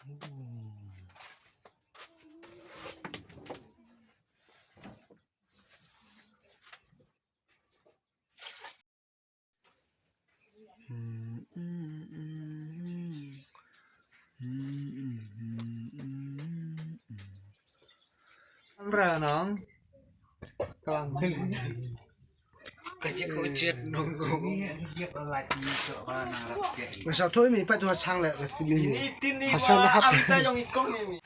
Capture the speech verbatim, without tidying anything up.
Ra nang. Kalang. Ka jik ka jit nong nong. Ni jik la ni so ba nang rap ke. Masa tu ni pat tu hasang le ni. Hasang le hap. Am ta yong ikong ni.